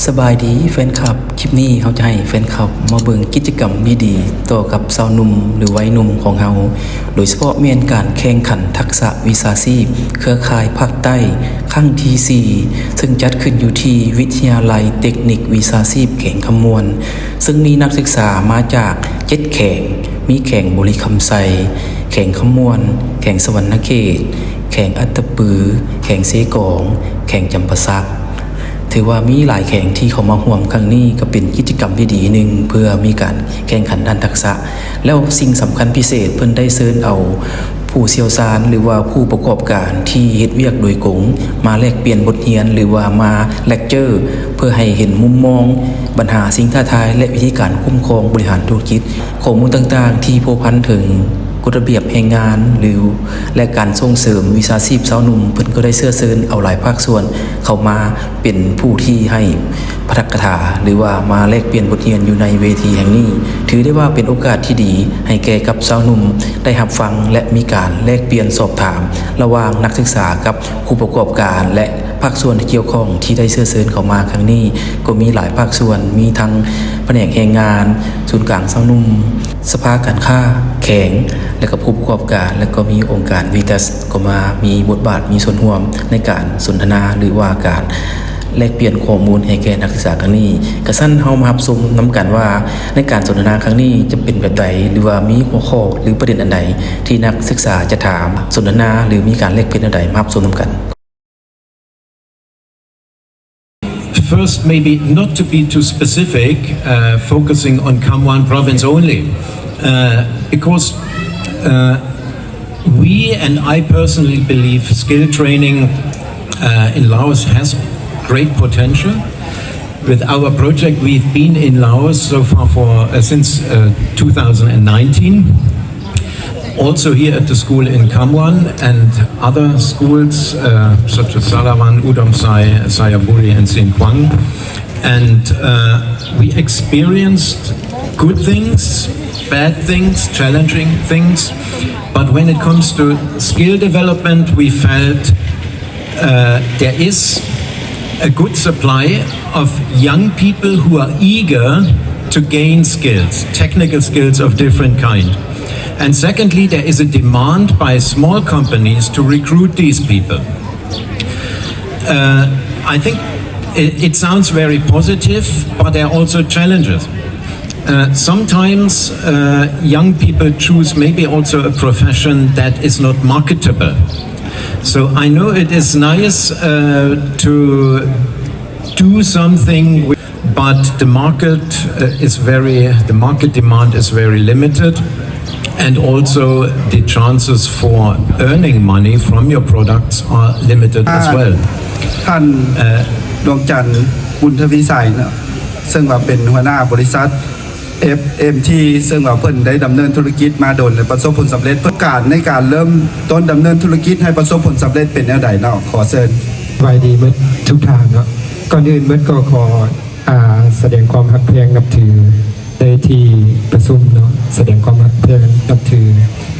ສະບາຍດີແຟນຄລັບ, ຄລິບນີ້ເຮົາຈະໃຫ້ແຟນຄລັບມາເບິ່ງກິດຈະກຳດີໆ ຕໍ່ກັບຊາວໜຸ່ມ ຫຼື ໄວໜຸ່ມຂອງເຮົາ, ໂດຍສະເພາະແມ່ນການແຂ່ງຂັນທັກສະວິຊາຊີບເຄືອຂ່າຍພາກໃຕ້ ຄັ້ງທີສີ່ ເຊິ່ງຈັດຂຶ້ນຢູ່ທີ່ວິທະຍາໄລເຕັກນິກວິຊາຊີບແຂວງຄຳມ່ວນ, ເຊິ່ງມີນັກສຶກສາມາຈາກເຈັດແຂວງ, ມີແຂວງບໍລິຄຳໄຊ, ແຂວງຄຳມ່ວນ, ແຂວງສະຫວັນນະເຂດ, ແຂວງອັດຕະປື, ແຂວງເຊກອງ, ແຂວງຈຳປາສັກ. ຖືວ່າມີຫຼາຍແຂວງທີ່ເຂົ້າມາຮ່ວມຄັ້ງນີ້ ກໍເປັນກິດຈະກຳທີ່ດີໜຶ່ງ ເພື່ອມີການແຂ່ງຂັນດ້ານທັກສະ. ແລ້ວສິ່ງສຳຄັນພິເສດ ເພິ່ນໄດ້ເຊີນເອົາຜູ້ຊ່ຽວຊານ ຫຼືວ່າຜູ້ປະກອບການທີ່ເຮັດວຽກໂດຍກົງ ມາແລກປ່ຽນບົດຮຽນ ຫຼືວ່າມາເລັກເຈີ ເພື່ອໃຫ້ເຫັນມຸມມອງ, ບັນຫາ, ສິ່ງທ້າທາຍ ແລະ ວິທີການຄຸ້ມຄອງບໍລິຫານທຸລະກິດ. ຂໍ້ມູນຕ່າງໆທີ່ພົວພັນເຖິງກົດລະບຽບແຮງງານ ຫຼື ແລະ ການສົ່ງເສີມວິຊາຊີບຊາວໜຸ່ມ, ເພິ່ນກໍໄດ້ເຊື້ອເຊີນເອົາຫຼາຍພາກສ່ວນເຂົ້າມາເປັນຜູ້ທີ່ໃຫ້ປາຖະກະຖາ ຫຼືວ່າມາແລກປ່ຽນບົດຮຽນຢູ່ໃນເວທີແຫ່ງນີ້. ຖືໄດ້ວ່າເປັນໂອກາດທີ່ດີໃຫ້ແກ່ກັບຊາວໜຸ່ມໄດ້ຮັບຟັງ ແລະ ມີການແລກປ່ຽນສອບຖາມລະຫວ່າງນັກສຶກສາກັບຜູ້ປະກອບການ ແລະ ພາກສ່ວນທີ່ກ່ຽວຂ້ອງທີ່ໄດ້ເຊື້ອເຊີນເຂົ້າມາຄັ້ງນີ້ ກໍມີຫຼາຍພາກສ່ວນ, ມີທັງພະແນກແຮງງານ, ສູນກາງຊາວໜຸ່ມ, ສະພາການຄ້າແຂວງ ແລະ ກໍຜູ້ປະກອບການ ແລະ ກໍມີອົງການ VITAS ກໍມາມີບົດບາດ ມີສ່ວນຮ່ວມໃນການສົນທະນາ ຫຼືວ່າການແລກປ່ຽນຂໍ້ມູນໃຫ້ແກ່ນັກສຶກສາຄັ້ງນີ້. ກະຊັ້ນເຮົາມາຮັບຊົມນຳກັນວ່າ ໃນການສົນທະນາຄັ້ງນີ້ຈະເປັນແບບໃດ ຫຼືວ່າມີຫົວຂໍ້ ຫຼື ປະເດັນອັນໃດທີ່ນັກສຶກສາຈະຖາມ, ສົນທະນາ ຫຼື ມີການແລກປ່ຽນແນວໃດ, ມາຮັບຊົມນຳກັນ. First, maybe not to be too specific, uh, focusing on Khamwan province only, uh, because uh, we and I personally believe skill training uh, in Laos has great potential. With our project, we've been in Laos so far for uh, since uh, two thousand nineteen. Also here at the school in Khamwan and other schools uh, such as Salawan, Udomxai, Xayaburi and Sinquang. And uh, we experienced good things, bad things, challenging things. But when it comes to skill development, we felt uh, there is a good supply of young people who are eager to gain skills, technical skills of different kind. And secondly, there is a demand by small companies to recruit these people. Uh, I think it, it sounds very positive, but there are also challenges. Uh, sometimes uh, young people choose maybe also a profession that is not marketable. So I know it is nice uh, to do something, but the market uh, is very, the market demand is very limited, and also the chances for earning money from your products are limited as well. ທ່ານດວງຈັນ ບຸນທະວີໄຊເນາະ ເຊິ່ງວ່າເປັນຫົວໜ້າບໍລິສັດ ເອັຟເອັມທີ ເຊິ່ງວ່າເພິ່ນໄດ້ດຳເນີນທຸລະກິດມາດົນ ແລະ ປະສົບຜົນສຳເລັດ. ປະສົບການໃນການເລີ່ມຕົ້ນດຳເນີນທຸລະກິດໃຫ້ປະສົບຜົນສຳເລັດເປັນແນວໃດເນາະ? ຂໍເຊີນ. ສະບາຍດີໝົດທຸກທ່ານເນາະ. ກ່ອນອື່ນໝົດກໍຂໍ ອ່າ ສະແດງຄວາມຮັກແພງນັບຖືໃນທີ່ປະຊຸມເນາະ, ສະແດງຄວາມຮັກແພງນັບຖື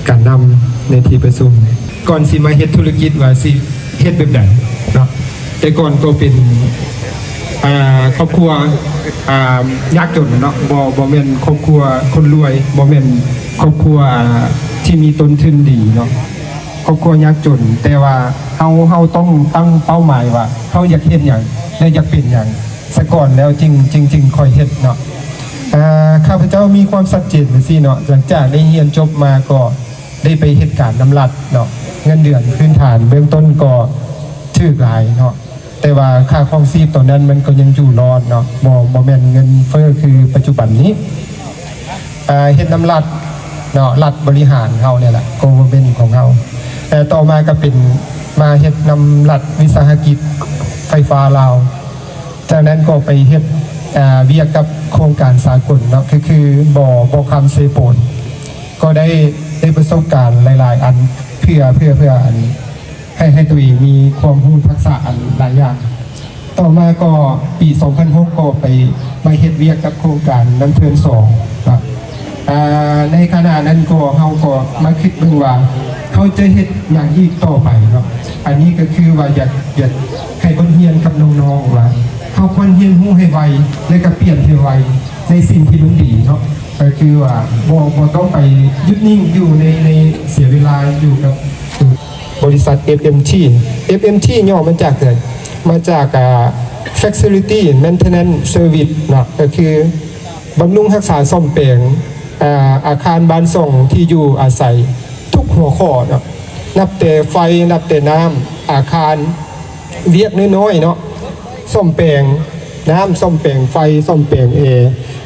ການນຳໃນທີ່ປະຊຸມ. ກ່ອນຊິມາເຮັດທຸລະກິດວ່າຊິເຮັດແບບໃດເນາະ, ແຕ່ກ່ອນກໍເປັນ ອ່າ ຄອບຄົວ ອ່າ ຍາກຈົນເນາະ, ບໍ່ ບໍ່ແມ່ນຄອບຄົວຄົນລວຍ, ບໍ່ແມ່ນຄອບຄົວທີ່ມີຕົ້ນທຶນດີເນາະ, ຄອບຄົວຍາກຈົນ. ແຕ່ວ່າເຮົາ ເຮົາຕ້ອງຕັ້ງເປົ້າໝາຍວ່າເຮົາຢາກເຮັດຫຍັງ ແລະ ຢາກເປັນຫຍັງສາກ່ອນ ແລ້ວຈຶ່ງ ຈຶ່ງ ຈຶ່ງຄ່ອຍເຮັດເນາະ. ເອີ ຂ້າພະເຈົ້າມີຄວາມຊັດເຈນຈັ່ງຊີ້ເນາະ, ຫຼັງຈາກໄດ້ຮຽນຈົບມາກໍ ໄດ້ໄປເຮັດການນຳລັດເນາະ, ເງິນເດືອນພື້ນຖານເບື້ອງຕົ້ນກໍຖືກຫຼາຍເນາະ, ແຕ່ວ່າຄ່າຄອງຊີບຕອນນັ້ນມັນກໍຍັງຢູ່ລອດເນາະ, ບໍ່ ບໍ່ແມ່ນເງິນເຟີ້ຄືປັດຈຸບັນນີ້. ເຮັດນຳລັດເນາະ, ລັດບໍລິຫານເຮົານີ້ແຫຼະ, government ຂອງເຮົາ. ແຕ່ຕໍ່ມາກໍເປັນ ມາເຮັດນຳລັດວິສາຫະກິດໄຟຟ້າລາວ. ຈາກນັ້ນກໍໄປເຮັດ ອ່າ ວຽກກັບໂຄງການສາກົນເນາະ, ຄື ຄື ບໍ່ ບໍ່ຄຳເຊໂປນ. ກໍໄດ້ ໄດ້ປະສົບການຫຼາຍໆອັນ ເພື່ອ ເພື່ອ ເພື່ອອັນ ໃຫ້ ໃຫ້ຕົວເອງມີຄວາມຮູ້ທັກສະອັນຫຼາຍຢ່າງ. ຕໍ່ມາກໍປີສອງພັນຫົກກໍໄປ ມາເຮັດວຽກກັບໂຄງການນ້ຳເທີນສອງເນາະ. ອ່າ ໃນຂະນະນັ້ນກໍ ເຮົາກໍມາຄິດເບິ່ງວ່າ ເຮົາຈະເຮັດຫຍັງອີກຕໍ່ໄປເນາະ. ອັນນີ້ກໍຄືວ່າຢາກ ຢາກໃຫ້ບົດຮຽນກັບນ້ອງໆວ່າ ເຮົາຄວນຮຽນຮູ້ໃຫ້ໄວ ແລະກໍປ່ຽນໃຫ້ໄວໃນສິ່ງທີ່ມັນດີເນາະ ກໍຄືວ່າບໍ່ ບໍ່ຕ້ອງໄປຢຸດນິ່ງຢູ່ໃນ ໃນເສຍເວລາຢູ່ກັບ ບໍລິສັດ ເອັຟເອັມທີ ເອັຟເອັມທີ ຫຍໍ້ມາຈາກຫຍັງ? ມາຈາກ ອ່າ Facility Maintenance Service ເນາະ ກໍຄືບຳລຸງຮັກສາສ້ອມແປງ ອ່າ ອາຄານບ້ານຊ່ອງທີ່ຢູ່ອາໄສທຸກຫົວຂໍ້ເນາະ ນັບແຕ່ໄຟ ນັບແຕ່ນ້ຳ ອາຄານ ວຽກນ້ອຍໆເນາະ ສ້ອມແປງນ້ຳ ສ້ອມແປງໄຟ ສ້ອມແປງແອ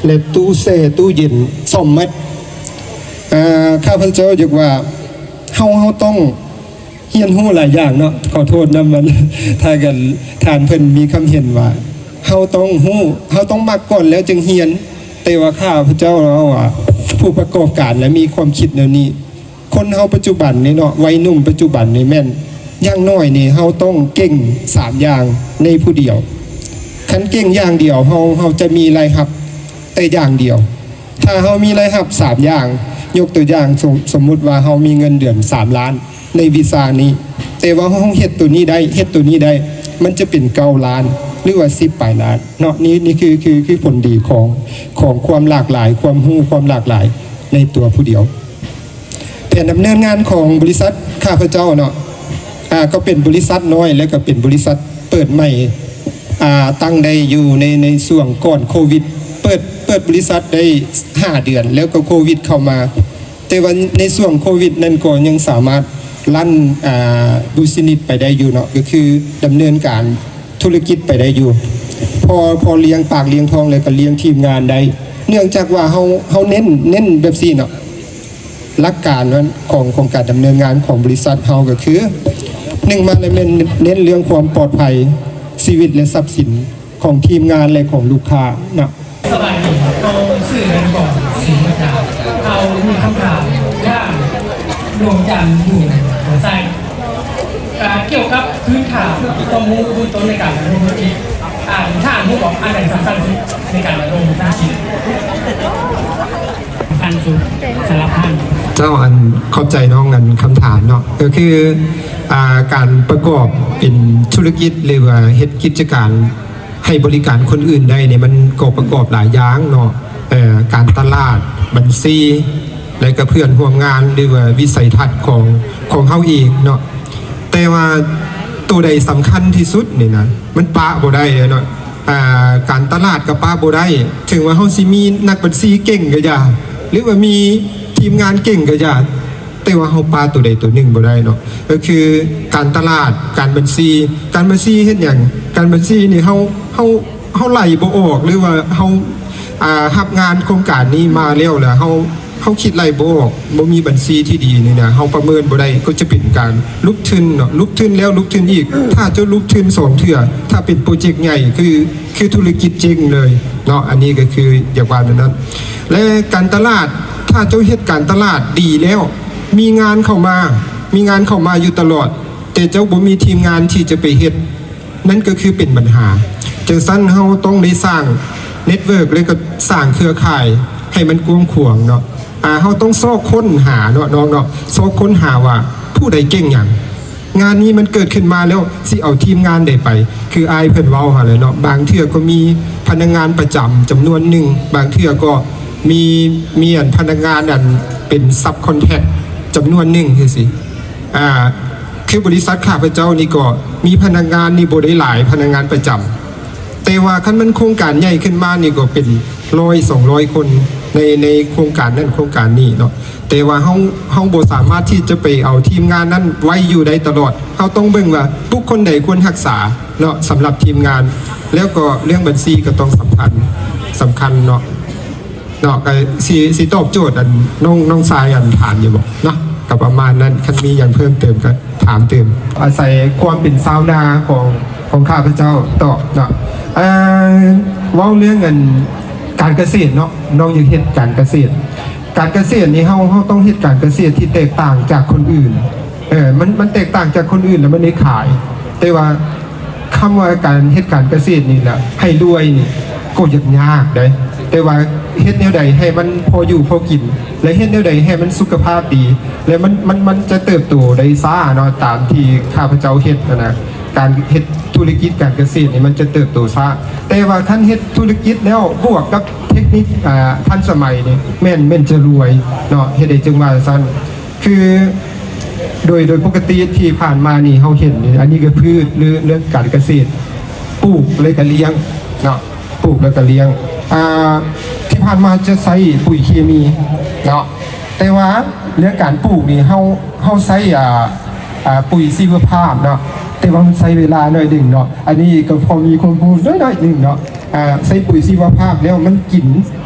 ແລະ ຕູ້ແຊ່ ຕູ້ເຢັນ ສ້ອມໝົດ. ເອີ ຂ້າພະເຈົ້າຢາກວ່າ ເຮົາ ເຮົາຕ້ອງຮຽນຮູ້ຫຼາຍຢ່າງເນາະ ຂໍໂທດນຳ ມັນ ຖ້າກັນ ທ່ານເພິ່ນມີຄຳເຫັນວ່າ ເຮົາຕ້ອງຮູ້ ເຮົາຕ້ອງມັກກ່ອນແລ້ວຈຶ່ງຮຽນ ແຕ່ວ່າຂ້າພະເຈົ້າເວົ້າວ່າ ຜູ້ປະກອບການ ແລະ ມີຄວາມຄິດແນວນີ້ ຄົນເຮົາປັດຈຸບັນນີ້ເນາະ ໄວໜຸ່ມປັດຈຸບັນນີ້ແມ່ນ ຢ່າງໜ້ອຍນີ້ເຮົາຕ້ອງເກັ່ງສາມຢ່າງໃນຜູ້ດຽວ. ຄັນເກັ່ງຢ່າງດຽວ ເຮົາ ເຮົາຈະມີລາຍຮັບແຕ່ຢ່າງດຽວ. ຖ້າເຮົາມີລາຍຮັບສາມຢ່າງ ຍົກຕົວຢ່າງ ສົມ ສົມມຸດວ່າເຮົາມີເງິນເດືອນສາມລ້ານໃນວິຊານີ້ ແຕ່ວ່າເຮົາເຮັດໂຕນີ້ໄດ້ ເຮັດໂຕນີ້ໄດ້ ມັນຈະເປັນເກົ້າລ້ານ ຫຼືວ່າສິບປາຍລ້ານເນາະ. ນີ້ ນີ້ຄື ຄື ຄືຜົນດີຂອງ ຂອງຄວາມຫຼາກຫຼາຍ ຄວາມຮູ້ ຄວາມຫຼາກຫຼາຍໃນຕົວຜູ້ດຽວ. ແຜນດຳເນີນງານຂອງບໍລິສັດຂ້າພະເຈົ້າເນາະ ອ່າ ກໍເປັນບໍລິສັດນ້ອຍ ແລະ ກໍເປັນບໍລິສັດເປີດໃໝ່ ອ່າ ຕັ້ງໄດ້ຢູ່ໃນ ໃນຊ່ວງກ່ອນໂຄວິດ ເປີດ ເປີດບໍລິສັດໄດ້ຫ້າເດືອນ ແລ້ວກໍໂຄວິດເຂົ້າມາ ແຕ່ວ່າໃນຊ່ວງໂຄວິດນັ້ນກໍຍັງສາມາດລັນ ອ່າ business ໄປໄດ້ຢູ່ເນາະ ກໍຄືດຳເນີນການທຸລະກິດໄປໄດ້ຢູ່ ພໍ ພໍລ້ຽງປາກລ້ຽງທ້ອງ ແລ້ວກໍລ້ຽງທີມງານໄດ້ ເນື່ອງຈາກວ່າເຮົາ ເຮົາເນັ້ນ ເນັ້ນແບບຊີ້ເນາະ. ຫຼັກການຂອງ ຂອງການດຳເນີນງານຂອງບໍລິສັດເຮົາກໍຄື ໜຶ່ງມາແລ້ວແມ່ນເນັ້ນເລື່ອງຄວາມປອດໄພຊີວິດ ແລະ ຊັບສິນຂອງທີມງານ ແລະ ຂອງລູກຄ້າເນາະ. ສະບາຍດີ ໂຕຊື່ແມ່ນກອງ ສີມະກາ ເຮົາມີຄຳຖາມຢ່າງດວງຈັນຢູ່ຫົວໃຈ ອ່າ ກ່ຽວກັບພື້ນຖານຄວາມຮູ້ເບື້ອງຕົ້ນໃນການດຳລົງທຸລະກິດ ອ່າ ທ່ານຮູ້ບໍ່ ອັນໃດສຳຄັນທີ່ສຸດໃນການດຳລົງທຸລະກິດ? ສຳຄັນສຸດສຳລັບທ່ານ. ເຈົ້າ ອັນ ຂອບໃຈນ້ອງ ອັນ ຄຳຖາມເນາະ ກໍຄື ອ່າ ການປະກອບເປັນທຸລະກິດ ຫຼືວ່າເຮັດກິດຈະການໃຫ້ບໍລິການຄົນອື່ນໄດ້ນີ້ ມັນກໍປະກອບຫຼາຍຢ່າງເນາະ ເອີ ການຕະຫຼາດ ບັນຊີ ແລະ ກໍເພື່ອນຮ່ວມງານ ຫຼືວ່າວິໄສທັດຂອງ ຂອງເຮົາເອງເນາະ. ແຕ່ວ່າໂຕໃດສຳຄັນທີ່ສຸດນີ້ນະ ມັນປະບໍ່ໄດ້ເດ້ເນາະ. ອ່າ ການຕະຫຼາດກໍປະບໍ່ໄດ້ ເຖິງວ່າເຮົາຊິມີນັກບັນຊີເກັ່ງກໍຢ່າ ຫຼືວ່າມີທີມງານເກັ່ງກໍຢ່າ ແຕ່ວ່າເຮົາປະໂຕໃດໂຕໜຶ່ງບໍ່ໄດ້ເນາະ ກໍຄືການຕະຫຼາດ ການບັນຊີ. ການບັນຊີເຮັດຫຍັງ? ການບັນຊີນີ້ເຮົາ ເຮົາ ເຮົາໄລ່ບໍ່ອອກ ຫຼືວ່າເຮົາ ອ່າ ຮັບງານໂຄງການນີ້ມາແລ້ວ ແລ້ວເຮົາ ເຮົາຄິດໄລ່ບໍ່ອອກ ບໍ່ມີບັນຊີທີ່ດີນີ້ນະ ເຮົາປະເມີນບໍ່ໄດ້ ກໍຈະເປັນການຫຼຸບທຶນເນາະ ຫຼຸບທຶນແລ້ວຫຼຸບທຶນອີກ. ຖ້າເຈົ້າຫຼຸບທຶນສອງເທື່ອ ຖ້າເປັນໂປຣເຈັກໃຫຍ່ ຄື ຄືທຸລະກິດເຈັງເລີຍເນາະ. ອັນນີ້ກໍຄືຢາກວ່າແນວນັ້ນ ແລະ ການຕະຫຼາດ ຖ້າເຈົ້າເຮັດການຕະຫຼາດດີແລ້ວ ມີງານເຂົ້າມາ ມີງານເຂົ້າມາຢູ່ຕະຫຼອດ ແຕ່ເຈົ້າບໍ່ມີທີມງານທີ່ຈະໄປເຮັດ ນັ້ນກໍຄືເປັນບັນຫາ. ຈັ່ງຊັ້ນເຮົາຕ້ອງໄດ້ສ້າງເນັດເວີກ ແລະ ກໍສ້າງເຄືອຂ່າຍໃຫ້ມັນກວ້າງຂວາງເນາະ. ອ່າ ເຮົາຕ້ອງຊອກຄົ້ນຫາເນາະ ນ້ອງເນາະ ຊອກຄົ້ນຫາວ່າຜູ້ໃດເກັ່ງຫຍັງ ງານນີ້ມັນເກີດຂຶ້ນມາແລ້ວ ຊິເອົາທີມງານໃດໄປ? ຄືອ້າຍເພິ່ນເວົ້າຫັ້ນແຫຼະເນາະ ບາງເທື່ອກໍມີພະນັກງານປະຈຳຈຳນວນໜຶ່ງ ບາງເທື່ອກໍມີ ມີອັນພະນັກງານອັນເປັນ subcontract ຈຳນວນໜຶ່ງຈັ່ງຊີ້. ອ່າ ຄືບໍລິສັດຂ້າພະເຈົ້ານີ້ກໍມີພະນັກງານນີ້ບໍ່ໄດ້ຫຼາຍ ພະນັກງານປະຈຳ ແຕ່ວ່າຄັນມັນໂຄງການໃຫຍ່ຂຶ້ນມານີ້ກໍເປັນຮ້ອຍສອງຮ້ອຍຄົນ ໃນ ໃນໂຄງການນັ້ນໂຄງການນີ້ເນາະ. ແຕ່ວ່າເຮົາ ເຮົາບໍ່ສາມາດທີ່ຈະໄປເອົາທີມງານນັ້ນໄວ້ຢູ່ໄດ້ຕະຫຼອດ ເຮົາຕ້ອງເບິ່ງວ່າບຸກຄົນໃດຄວນຮັກສາເນາະ ສຳລັບທີມງານ. ແລ້ວກໍເລື່ອງບັນຊີກໍຕ້ອງສຳຄັນ ສຳຄັນເນາະ ເນາະ ກໍຊິ ຊິຕອບໂຈດອັນນ້ອງ ນ້ອງຊາຍອັນຖາມຢູ່ບໍ່ເນາະ ກໍປະມານນັ້ນ. ຄັນມີຫຍັງເພີ່ມເຕີມກໍຖາມຕື່ມ. ອາໄສຄວາມເປັນຊາວນາຂອງ ຂອງຂ້າພະເຈົ້າຕອບເນາະ. ເອີ ເວົ້າເລື່ອງອັນການກະເສດເນາະ ນ້ອງຢາກເຮັດການກະເສດ. ການກະເສດນີ້ເຮົາ ເຮົາຕ້ອງເຮັດການກະເສດທີ່ແຕກຕ່າງຈາກຄົນອື່ນ. ເອີ ມັນ ມັນແຕກຕ່າງຈາກຄົນອື່ນ ແລ້ວມັນໄດ້ຂາຍ. ແຕ່ວ່າ ຄຳວ່າການເຮັດການກະເສດນີ້ລະ ໃຫ້ລວຍນີ້ກໍຍາກ ຍາກເດ້ ແຕ່ວ່າເຮັດແນວໃດໃຫ້ມັນພໍຢູ່ພໍກິນ ແລະ ເຮັດແນວໃດໃຫ້ມັນສຸຂະພາບດີ ແລະ ມັນ ມັນ ມັນຈະເຕີບໂຕໄດ້ຊ້າເນາະ ຕາມທີ່ຂ້າພະເຈົ້າເຮັດຫັ້ນນະ. ການເຮັດທຸລະກິດການກະເສດນີ້ມັນຈະເຕີບໂຕຊ້າ, ແຕ່ວ່າຄັນເຮັດທຸລະກິດແລ້ວບວກກັບເທັກນິກ ອ່າ ທັນສະໄໝນີ້ ແມ່ນ ແມ່ນຈະລວຍເນາະ, ເຮັດໃດຈຶ່ງວ່າຊັ້ນ? ຄືໂດຍ ໂດຍປົກກະຕິທີ່ຜ່ານມານີ້ເຮົາເຫັນນີ້ ອັນນີ້ກໍພືດ ຫຼື ເລື່ອງການກະເສດ ປູກແລ້ວກໍລ້ຽງເນາະ, ປູກແລ້ວກໍລ້ຽງ. ອ່າ ທີ່ຜ່ານມາຈະໃຊ້ປຸ໋ຍເຄມີເນາະ, ແຕ່ວ່າເລື່ອງການປູກນີ້ເຮົາ ເຮົາໃຊ້ ອ່າ ອ່າ ປຸ໋ຍຊີວະພາບເນາະ, ແຕ່ວ່າມັນໃຊ້ເວລາໜ້ອຍໜຶ່ງເນາະ. ອັນນີ້ກໍພໍມີຄວາມຮູ້ໜ້ອຍໆໜຶ່ງເນາະ. ອ່າ ໃຊ້ປຸ໋ຍຊີວະພາບແລ້ວມັນກິນ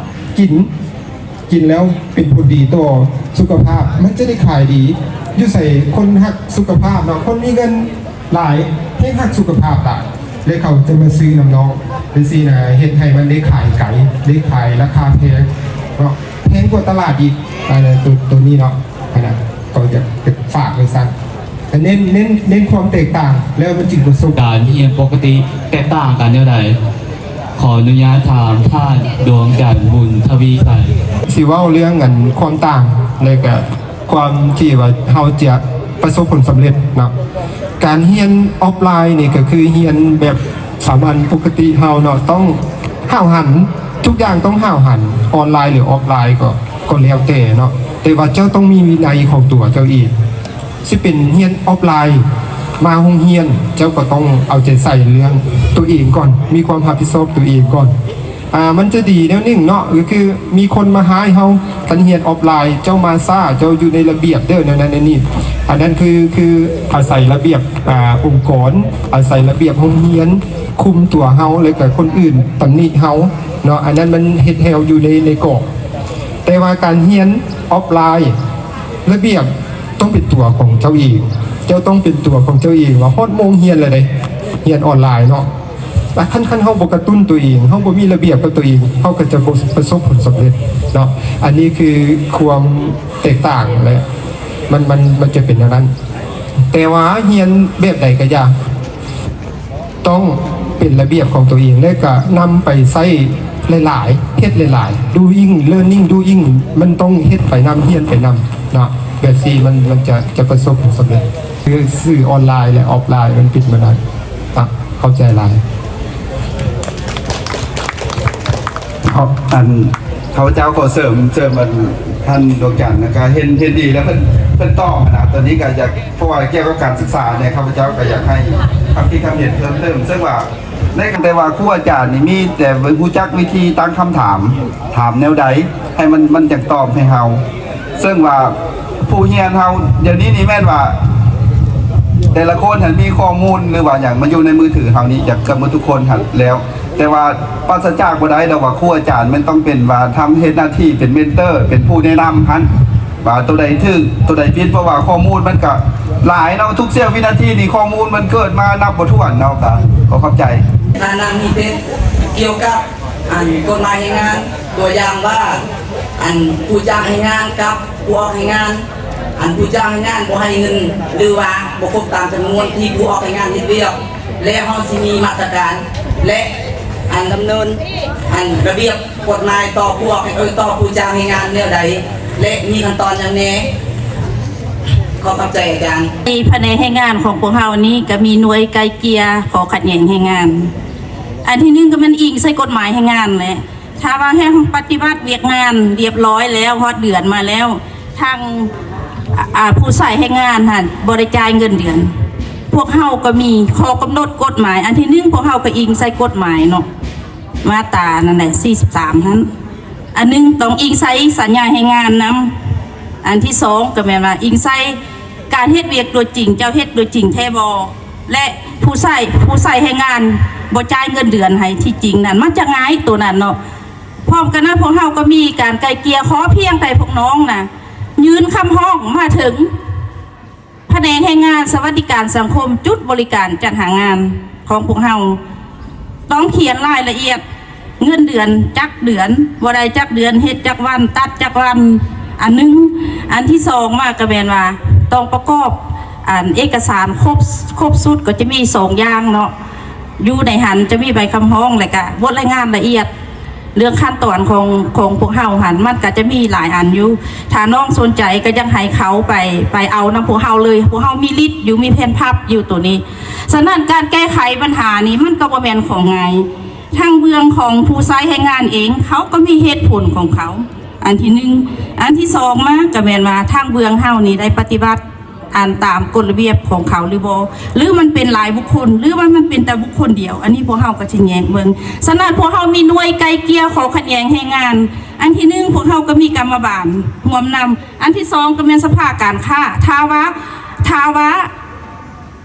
ກິນ ກິນແລ້ວເປັນຜົນດີຕໍ່ສຸຂະພາບ, ມັນຈະໄດ້ຂາຍດີ. ຢູ່ໃສຄົນຮັກສຸຂະພາບເນາະ, ຄົນມີເງິນຫຼາຍແຮ່ງຮັກສຸຂະພາບຫຼາຍ ແລະ ເຂົາຈະມາຊື້ນຳນ້ອງຈັ່ງຊີ້ນະ, ເຮັດໃຫ້ມັນໄດ້ຂາຍໄກ ໄດ້ຂາຍລາຄາແພງເນາະ, ແພງກວ່າຕະຫຼາດອີກ. ອັນນັ້ນ ໂຕ ໂຕນີ້ເນາະ, ອັນນັ້ນກໍຢາກ ຢາກຝາກໄວ້ຊັ້ນ. ເນັ້ນ ເນັ້ນ ເນັ້ນຄວາມແຕກຕ່າງ ແລ້ວມັນຈຶ່ງປະສົບ. ການຮຽນປົກກະຕິແຕກຕ່າງກັນແນວໃດ? ຂໍອະນຸຍາດຖາມທ່ານ ດວງຈັນ ບຸນທະວີໄຊ. ຊິເວົ້າເລື່ອງ ອັນ ຄວາມຕ່າງ ແລ້ວກະຄວາມທີ່ວ່າເຮົາຈະປະສົບຜົນສຳເລັດເນາະ. ການຮຽນອອຟລາຍນີ້ກໍຄືຮຽນແບບສາມັນປົກກະຕິເຮົາເນາະ, ຕ້ອງຫ້າວຫັນ, ທຸກຢ່າງຕ້ອງຫ້າວຫັນ, ອອນລາຍ ຫຼື ອອຟລາຍ ກໍ ກໍແລ້ວແຕ່ເນາະ, ແຕ່ວ່າເຈົ້າຕ້ອງມີວິໄນຂອງຕົວເຈົ້າເອງ. ຊິເປັນຮຽນອອຟລາຍ ມາໂຮງຮຽນ ເຈົ້າກໍຕ້ອງເອົາໃຈໃສ່ເລື່ອງຕົວເອງກ່ອນ, ມີຄວາມຮັບຜິດຊອບຕົວເອງກ່ອນ. ອ່າ ມັນຈະດີແນວໜຶ່ງເນາະ, ກໍຄືມີຄົນມາຮ້າຍເຮົາ, ຄັນຮຽນອອຟລາຍ ເຈົ້າມາຊ້າ ເຈົ້າຢູ່ໃນລະບຽບເດີ ແນວນັ້ນແນວນີ້. ອັນນັ້ນຄື ຄືອາໄສລະບຽບ ອ່າ ອົງກອນ, ອາໄສລະບຽບໂຮງຮຽນຄຸມຕົວເຮົາ ແລ້ວກໍຄົນອື່ນຕຳໜິເຮົາເນາະ, ອັນນັ້ນມັນເຮັດໃຫ້ເຮົາຢູ່ໃນ ໃນກອບ. ແຕ່ວ່າການຮຽນອອຟລາຍ ລະບຽບຕ້ອງເປັນຕົວຂອງເຈົ້າເອງ, ເຈົ້າຕ້ອງເປັນຕົວຂອງເຈົ້າເອງ ວ່າຮອດໂມງຮຽນແລ້ວເດ້, ຮຽນອອນລາຍເນາະ. ແຕ່ຄັນ ຄັນເຮົາບໍ່ກະຕຸ້ນຕົວເອງ, ເຮົາບໍ່ມີລະບຽບກັບຕົວເອງ, ເຮົາກໍຈະບໍ່ປະສົບຜົນສຳເລັດເນາະ. ອັນນີ້ຄືຄວາມແຕກຕ່າງ ແລະ ມັນ ມັນ ມັນຈະເປັນແນວນັ້ນ. ແຕ່ວ່າຮຽນແບບໃດກໍຢ່າ ຕ້ອງເປັນລະບຽບຂອງຕົວເອງ ແລະ ກະນຳໄປໃຊ້ຫຼາຍໆ, ເຮັດຫຼາຍໆ, doing learning doing ມັນຕ້ອງເຮັດໄປນຳ, ຮຽນໄປນຳເນາະ, ແບບຊີ້ມັນ ມັນຈະ ຈະປະສົບຜົນສຳເລັດ. ຄືສື່ອອນລາຍ ແລະ ອອຟລາຍ ມັນເປັນແບບນັ້ນເນາະ. ເຂົ້າໃຈຫຼາຍ. ເອົາ ອັນ ຂ້າພະເຈົ້າຂໍເສີມ ເສີມ ອັນ ທ່ານດວງຈັນນະ ກະເຫັນ ເຫັນດີແລ້ວ ເພິ່ນ ເພິ່ນຕອບຫັ້ນນະ. ຕົວນີ້ກະຢາກ ເພາະວ່າກ່ຽວກັບການສຶກສາແດ່ ຂ້າພະເຈົ້າກໍຢາກໃຫ້ຄຳຄິດຄຳເຫັນເພີ່ມເຕີມ. ເຊິ່ງວ່າໃນ ແຕ່ວ່າຄູອາຈານນີ້ມີແຕ່ຮູ້ຈັກວິທີຕັ້ງຄຳຖາມ, ຖາມແນວໃດໃຫ້ມັນ ມັນຈັ່ງຕອບໃຫ້ເຮົາ. ເຊິ່ງວ່າຜູ້ຮຽນເຮົາດຽວນີ້ນີ້ແມ່ນວ່າ ແຕ່ລະຄົນຫັ້ນມີຂໍ້ມູນ ຫຼືວ່າຫຍັງມາຢູ່ໃນມືຖືເຮົານີ້ ຈະເກືອບໝົດທຸກຄົນຫັ້ນແລ້ວ. ແຕ່ວ່າປາສະຈາກບໍ່ໄດ້ດອກວ່າຄູອາຈານແມ່ນຕ້ອງເປັນວ່າທຳເຮັດໜ້າທີ່ເປັນເມັນເຕີ ເປັນຜູ້ແນະນຳຫັ້ນ ວ່າໂຕໃດຖືກ ໂຕໃດຜິດ, ເພາະວ່າຂໍ້ມູນມັນກະຫຼາຍເນາະ, ທຸກເສ້ຽວວິນາທີນີ້ຂໍ້ມູນມັນເກີດມານັບບໍ່ຖ້ວນເນາະ. ກະຂໍຂອບໃຈ. ທ່ານນຳມີເປັນກ່ຽວກັບ ອັນ ກົດໝາຍແຮງງານ, ຕົວຢ່າງວ່າ ອັນ ຜູ້ຈ້າງແຮງງານກັບຜູ້ອອກແຮງງານ, ອັນ ຜູ້ຈ້າງແຮງງານບໍ່ໃຫ້ເງິນ ຫຼືວ່າບໍ່ຄົບຕາມຈຳນວນທີ່ຜູ້ອອກແຮງງານເຮັດວຽກ ແລະ ເຮົາຊິມີມາດຕະການ ແລະ ອັນ ດຳເນີນ ອັນ ລະບຽບ ກົດໝາຍຕໍ່ພວກ ເອີ ຕໍ່ຜູ້ຈ້າງແຮງງານແນວໃດ ແລະ ມີຂັ້ນຕອນຫຍັງແດ່? ຂໍຂອບໃຈອາຈານ. ໃນພະແນກແຮງງານຂອງພວກເຮົານີ້ ກໍມີໜ່ວຍໄກ່ເກ່ຍຂໍ້ຂັດແຍ່ງແຮງງານ. ອັນທີໜຶ່ງກໍແມ່ນອີງໃສ່ກົດໝາຍແຮງງານແຫຼະ. ຖ້າວ່າແຮງປະຕິບັດວຽກງານລຽບຮ້ອຍແລ້ວ ຮອດເດືອນມາແລ້ວ ທາງ ອາ ຜູ້ໃຊ້ແຮງງານຫັ້ນບໍ່ໄດ້ຈ່າຍເງິນເດືອນ, ພວກເຮົາກໍມີຂໍ້ກຳນົດກົດໝາຍ. ອັນທີໜຶ່ງ ພວກເຮົາກໍອີງໃສ່ກົດໝາຍເນາະ ມາດຕານັ້ນແຫຼະ ສີ່ສິບສາມຫັ້ນ. ອັນໜຶ່ງ ຕ້ອງອີງໃສ່ສັນຍາແຮງງານນຳ. ອັນທີສອງ ກໍແມ່ນວ່າອີງໃສ່ການເຮັດວຽກຕົວຈິງ, ເຈົ້າເຮັດຕົວຈິງແທ້ບໍ່ ແລະ ຜູ້ໃຊ້ ຜູ້ໃຊ້ແຮງງານບໍ່ຈ່າຍເງິນເດືອນໃຫ້ ທີ່ຈິງນັ້ນມັນຈະງ່າຍໂຕນັ້ນເນາະ. ພ້ອມກັນນັ້ນ ພວກເຮົາກໍມີການໄກ່ເກ່ຍ ຂໍພຽງແຕ່ພວກນ້ອງນະ ຍື່ນຄຳຮ້ອງມາເຖິງ ພະແນກແຮງງານ ສະຫວັດດີການສັງຄົມ ຈຸດບໍລິການຈັດຫາງານຂອງພວກເຮົາ ຕ້ອງຂຽນລາຍລະອຽດ ເງິນເດືອນຈັກເດືອນ ບໍ່ໄດ້ຈັກເດືອນ ເຮັດຈັກວັນ ຕັດຈັກວັນ ອັນໜຶ່ງ. ອັນທີສອງມາກໍແມ່ນວ່າ ຕ້ອງປະກອບ ອັນ ເອກະສານຄົບ ຄົບຊຸດ ກໍຈະມີສອງຢ່າງເນາະ. ຢູ່ໃນຫັ້ນຈະມີໃບຄຳຮ້ອງ ແລະກະບົດລາຍງານລະອຽດ. ເລື່ອງຂັ້ນຕອນຂອງ ຂອງພວກເຮົາຫັ້ນ ມັນກໍຈະມີຫຼາຍອັນຢູ່. ຖ້ານ້ອງສົນໃຈກໍຢາກໃຫ້ເຂົາໄປ ໄປເອົານຳພວກເຮົາເລີຍ. ພວກເຮົາມີລິດຢູ່ ມີແຜ່ນພັບຢູ່ໂຕນີ້. ສະນັ້ນການແກ້ໄຂບັນຫານີ້ມັນກໍບໍ່ແມ່ນຂອງງ່າຍ. ທາງເບື້ອງຂອງຜູ້ໃຊ້ແຮງງານເອງ ເຂົາກໍມີເຫດຜົນຂອງເຂົາ ອັນທີໜຶ່ງ. ອັນທີສອງມາກໍແມ່ນວ່າທາງເບື້ອງເຮົານີ້ໄດ້ປະຕິບັດ ອັນຕາມກົດລະບຽບຂອງເຂົາຫຼືບໍ່ ຫຼືມັນເປັນຫຼາຍບຸກຄົນ ຫຼືວ່າມັນເປັນແຕ່ບຸກຄົນດຽວ ອັນນີ້ພວກເຮົາກໍຊິແຍກເບິ່ງ. ສະນັ້ນພວກເຮົາມີໜ່ວຍໄກ່ເກ່ຍຂໍ້ຂັດແຍ່ງແຮງງານ. ອັນທີໜຶ່ງ ພວກເຮົາກໍມີກຳມະບານຮ່ວມນຳ. ອັນທີສອງ ກໍແມ່ນສະພາການຄ້າ. ຖ້າວ່າ ຖ້າວ່າ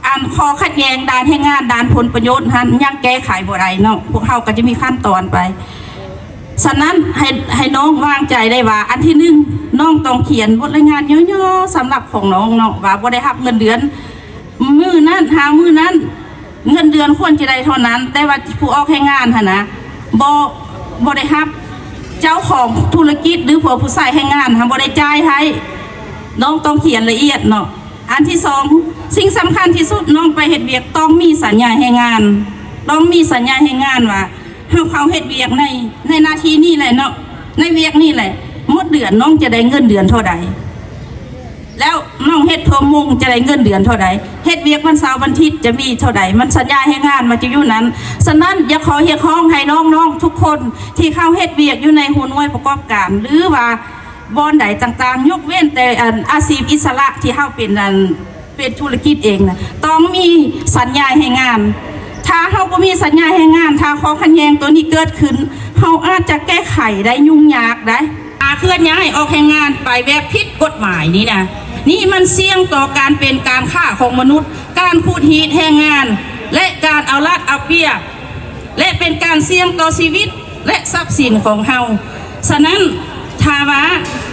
ອັນຂໍ້ຂັດແຍ່ງດ້ານແຮງງານ ດ້ານຜົນປະໂຫຍດຫັ້ນ ຍັງແກ້ໄຂບໍ່ໄດ້ເນາະ ພວກເຮົາກໍຈະມີຂັ້ນຕອນໄປ. ສະນັ້ນໃຫ້ ໃຫ້ນ້ອງວາງໃຈໄດ້ວ່າ ອັນທີໜຶ່ງ ນ້ອງຕ້ອງຂຽນບົດລາຍງານຫຍໍ້ໆ ສຳລັບຂອງນ້ອງເນາະ ວ່າບໍ່ໄດ້ຮັບເງິນເດືອນມື້ນັ້ນຫາມື້ນັ້ນ ເງິນເດືອນຄວນຈະໄດ້ເທົ່ານັ້ນ ແຕ່ວ່າຜູ້ອອກແຮງງານຫັ້ນນະ ບໍ່ ບໍ່ໄດ້ຮັບ ເຈົ້າຂອງທຸລະກິດ ຫຼື ຜູ້ ຜູ້ໃຊ້ແຮງງານຫັ້ນບໍ່ໄດ້ຈ່າຍໃຫ້. ນ້ອງຕ້ອງຂຽນລະອຽດເນາະ. ອັນທີສອງ ສິ່ງສຳຄັນທີ່ສຸດ ນ້ອງໄປເຮັດວຽກຕ້ອງມີສັນຍາແຮງງານ ຕ້ອງມີສັນຍາແຮງງານວ່າ ເຮົາເຂົ້າເຮັດວຽກໃນ ໃນໜ້າທີ່ນີ້ແຫຼະເນາະ ໃນວຽກນີ້ແຫຼະ ໝົດເດືອນນ້ອງຈະໄດ້ເງິນເດືອນເທົ່າໃດ ແລ້ວນ້ອງເຮັດເພີ່ມໂມງຈະໄດ້ເງິນເດືອນເທົ່າໃດ ເຮັດວຽກວັນເສົາວັນທິດຈະມີເທົ່າໃດ ມັນສັນຍາແຮງງານມັນຈະຢູ່ນັ້ນ. ສະນັ້ນ ຢາກຂໍຮຽກຮ້ອງໃຫ້ນ້ອງໆທຸກຄົນທີ່ເຂົ້າເຮັດວຽກຢູ່ໃນຫົວໜ່ວຍປະກອບການ ຫຼືວ່າບ່ອນໃດຕ່າງໆ ຍົກເວັ້ນແຕ່ ອັນ ອາຊີບອິດສະຫຼະທີ່ເຮົາເປັນ ອັນ ເປັນທຸລະກິດເອງນະ ຕ້ອງມີສັນຍາແຮງງານ. ຖ້າເຮົາບໍ່ມີສັນຍາແຮງງານ ຖ້າຂໍ້ຂັດແຍ່ງໂຕນີ້ເກີດຂຶ້ນ ເຮົາອາດຈະແກ້ໄຂໄດ້ຫຍຸ້ງຍາກໄດ໋. ການເຄື່ອນຍ້າຍອອກແຮງງານໄປແບບຜິດກົດໝາຍນີ້ນະ ນີ້ມັນສ່ຽງຕໍ່ການເປັນການຄ້າຂອງມະນຸດ, ການຂູດຮີດແຮງງານ ແລະ ການເອົາລັດເອົາປຽບ ແລະ ເປັນການສ່ຽງຕໍ່ຊີວິດ ແລະ ຊັບສິນຂອງເຮົາ. ສະນັ້ນ ຖ້າວ່າ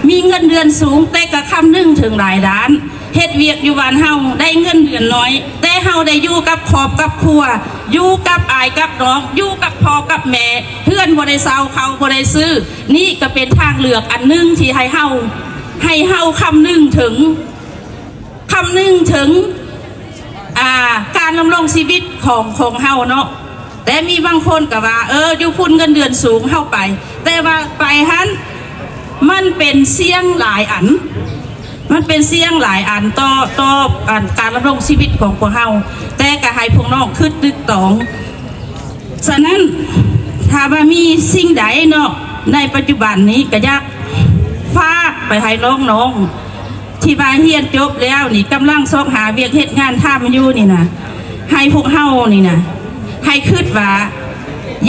ມີເງິນເດືອນສູງ ແຕ່ກະຄຳນຶງເຖິງຫຼາຍດ້ານ, ເຮັດວຽກຢູ່ບ້ານເຮົາໄດ້ເງິນເດືອນໜ້ອຍ ແຕ່ເຮົາໄດ້ຢູ່ກັບຄອບກັບຄົວ, ຢູ່ກັບອ້າຍກັບນ້ອງ, ຢູ່ກັບພໍ່ກັບແມ່, ເຮືອນບໍ່ໄດ້ເຊົ່າ, ເຂົ້າບໍ່ໄດ້ຊື້, ນີ້ກະເປັນທາງເລືອກອັນໜຶ່ງທີ່ໃຫ້ເຮົາ, ໃຫ້ເຮົາຄຳນຶງເຖິງ ຄຳນຶງເຖິງ ອ່າ ການດຳລົງຊີວິດຂອງ ຂອງເຮົາເນາະ. ແຕ່ມີບາງຄົນກໍວ່າ ເອີ ຢູ່ພຸ້ນເງິນເດືອນສູງ ເຮົາໄປ, ແຕ່ວ່າໄປຫັ້ນ ມັນເປັນສ່ຽງຫຼາຍອັນ, ມັນເປັນສ່ຽງຫຼາຍອັນຕໍ່ ຕໍ່ ອັນ ການດຳລົງຊີວິດຂອງພວກເຮົາ, ແຕ່ກໍໃຫ້ພວກນ້ອງຄິດຕຶກຕອງ. ສະນັ້ນ ຖ້າວ່າມີສິ່ງໃດເນາະ ໃນປັດຈຸບັນນີ້ ກໍຢາກຝາກໄປໃຫ້ນ້ອງໆ ທີ່ວ່າຮຽນຈົບແລ້ວນີ້ ກຳລັງຊອກຫາວຽກເຮັດງານທຳຢູ່ນີ້ນະ, ໃຫ້ພວກເຮົານີ້ນະ ໃຫ້ຄິດວ່າ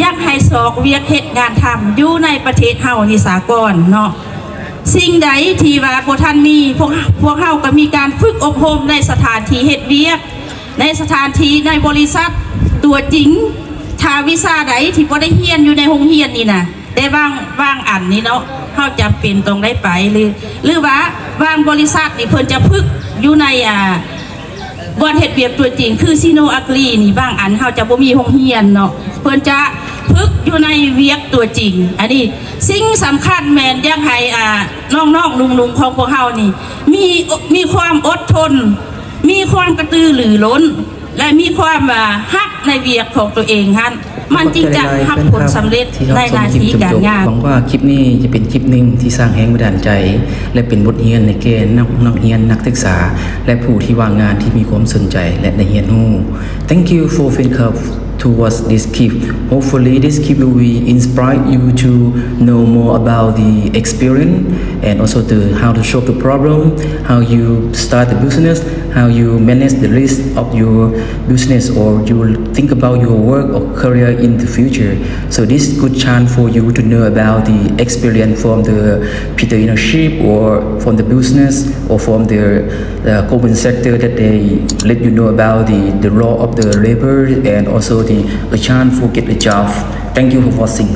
ຢາກໃຫ້ຊອກວຽກເຮັດງານທຳຢູ່ໃນປະເທດເຮົານີ້ສາກ່ອນເນາະ. ສິ່ງໃດທີ່ວ່າບໍ່ທັນມີ ພວກ ພວກເຮົາກໍມີການຝຶກອົບຮົມໃນສະຖານທີ່ເຮັດວຽກ ໃນສະຖານທີ່ ໃນບໍລິສັດຕົວຈິງ. ຖ້າວິຊາໃດທີ່ບໍ່ໄດ້ຮຽນຢູ່ໃນໂຮງຮຽນນີ້ນະ ແຕ່ບາງ ບາງອັນນີ້ເນາະ ເຮົາຈຳເປັນຕ້ອງໄດ້ໄປ ຫຼື ຫຼືວ່າບາງບໍລິສັດນີ້ເພິ່ນຈະຝຶກຢູ່ໃນ ອ່າ ບ່ອນເຮັດວຽກຕົວຈິງ ຄືຊີໂນອາກຣີນີ້ ບາງອັນເຮົາຈະບໍ່ມີໂຮງຮຽນເນາະ ເພິ່ນຈະຝຶກຢູ່ໃນວຽກຕົວຈິງ. ອັນນີ້ສິ່ງສຳຄັນແມ່ນຢາກໃຫ້ ອ່າ ນ້ອງໆ ໜຸ່ມໆ ຂອງພວກເຮົານີ້ ມີ ມີຄວາມອົດທົນ ມີຄວາມກະຕືລືລົ້ນ ແລະ ມີຄວາມ ອ່າ ຮັກໃນວຽກຂອງຕົວເອງຫັ້ນ ມັນຈຶ່ງຈະຮັບຜົນສຳເລັດໃນໜ້າທີ່ການງານ. ຫວັງວ່າຄລິບນີ້ຈະເປັນຄລິບໜຶ່ງທີ່ສ້າງແຮງບັນດານໃຈ ແລະ ເປັນບົດຮຽນໃຫ້ແກ່ນັກ ນັກຮຽນ ນັກສຶກສາ ແລະ ຜູ້ທີ່ວ່າງງານທີ່ມີຄວາມສົນໃຈ ແລະ ໄດ້ຮຽນຮູ້. Thank you for FinCup to watch this clip. Hopefully, this clip will be inspire you to know more about the experience and also the how to solve the problem, how you start the business, how you manage the risk of your business, or you think about your work or career in the future. So this good chance for you to know about the experience from the entrepreneurship or from the business or from the uh, government sector that they let you know about the, the law of the labor and also the a chance for get a job. Thank you for watching.